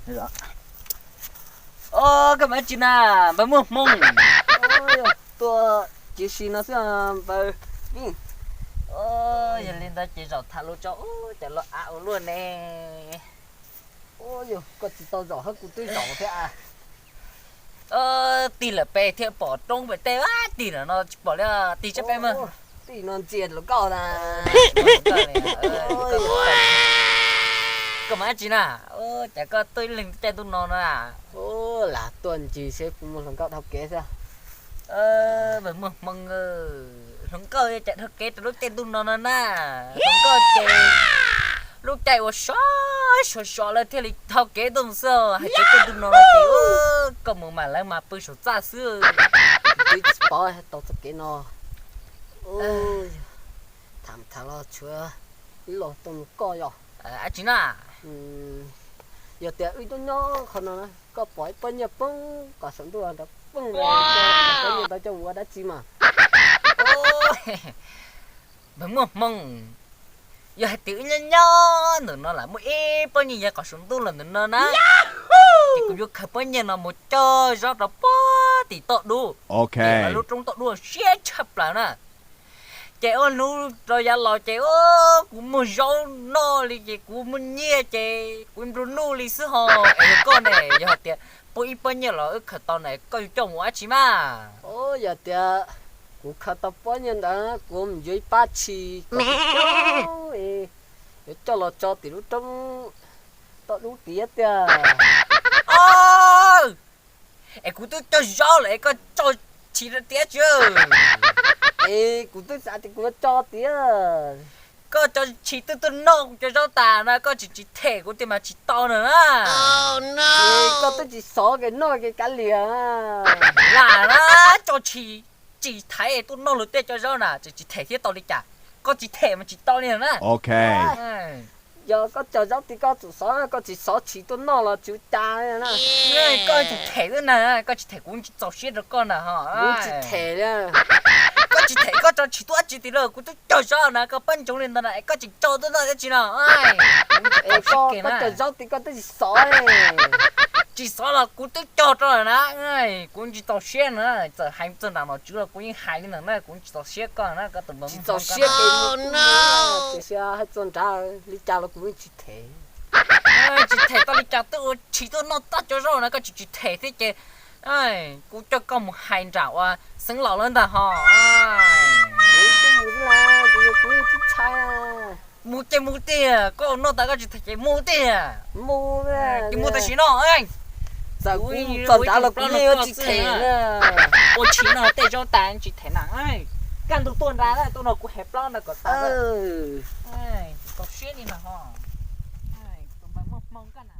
Os, koj mas tsis na, npawg muaj hmoo. Tuaj tsis si no xwb npawg. Yog li ntawd ces zaum tham lus tso, ub, cas los av ua luaj ne. Yog koj tsis tau zaum hab kuv twb zaum thiab a. Tig lawm pem thiaj pom roob pem tej, tig lawm no tsis pom li, tig tsab peb mas. Tig no ntsia hluas nkauj na. Koj mas dab tsi na, cas koj tuaj ib leeg caij ntuj no na? Lam tuaj ncig seb puas muaj hluas nkauj dhau kev xwb. Mas muaj hmoo, hluas nkauj cas dhau kev rau lub caij ntuj no no na. Hluas nkauj ces lub caij uas sov sov sov lawv thiaj li dhau kev tuaj mus xwb, hais tias caij ntuj no no ces koj mus mas lawv mas pw saum txaj xwb. Twb tsis paub tau txoj kev no. Tham tham los tshuav ib los tuaj mus koj yog. Dab tsi na? Yog tias wb nyob nyob qhov no na, koj pom ib pob nyiaj poob kom saum ntuj nrad poob, pob nyiaj ntawd coj mus ua dab tsi mas? Npawg muaj hmoo, yog hais tias wb nyob nyob ntawm no lam muaj ib pob nyiaj yav qhov saum ntuj los ntawm no na, ces kuv yuav khaws pob nyiaj no mus cog zaub rau puag tim toj dub, tim lawv lub roob toj dub siab tshaj plaws na. Ces ua hnub rau yav los ces kuv muag zaub noj li ces kuv muaj nyiaj ces kuv nplua nuj li xwb ho. Es yog koj ne, yog hais tias puag ib pob nyiaj los wb khaws tau na, koj yuav coj mus ua dab tsi mas? Yog tias kuv khaws tau pob nyiaj ntawd kuv mus yuav ib pab tshis kom coob, yuav coj los tso tim lub roob toj dub tiag tiag. Es kuv twb cog zaub lawm es koj tso tshis rau tiag tsi? Es kuv twb xav tias kuv yuav tso tiag. Koj tso tshis twb tuaj noj kuv cov zaub tas na, koj tseem tsis them kuv tiag mas tsis tau na. Koj twb tsis xov kev noj kev kav liam. Lam na, tso tshis tsis thaiv tuaj noj luag tej cov zaub na, tseem tsis them thiab tau li cas? Koj tsis them mas tsis tau li na. Yog koj cog zaub tiag koj tsum xov, koj tsis xov tshis tuaj noj los tsis ua cas na. Koj tsis them na, koj tsis them kuv tsis txaus siab rau koj na ho. Kuv tsis them li. Koj tsis them koj tso tshis tuaj dab tsi tiag los kuv twb cog zaub na, koj pab ntsoov li ntawd na es koj tseem tso tuaj noj dab tsi no? Koj cog zaub tiag koj twb tsis xov. Tsis xov los kuv twb cog rau lawm na. Kuv tsis txaus siab na, txawm hais txog nram nom tswv los kuv yeej hais li ntawd na, kuv tsis txaus siab koj na, koj tus npawg. Tsis txaus siab ces tiam sis hais txog nrad li cas los kuv yeej tsis them. Tsis them tau li cas, twb ua tshis tuaj noj tag cov zaub na koj tsis tsis them thiab ces kuv coj koj mus hais nram ua xeev laus lawv ntag ho. Mus ces mus tiag, koj noj tas koj tsis them ces mus tiag. Ces mus tam sim no. Txawm kuv txog nrad los kuv yeej yuav tsis them. Ua tshis noj tej zaub tas tsis them na. Kaj ntug tuaj nrad tuaj no kuv hais plaub ntawd kom tas. Txaus siab li ntag ho. Tus npawg muaj hmoo koj na.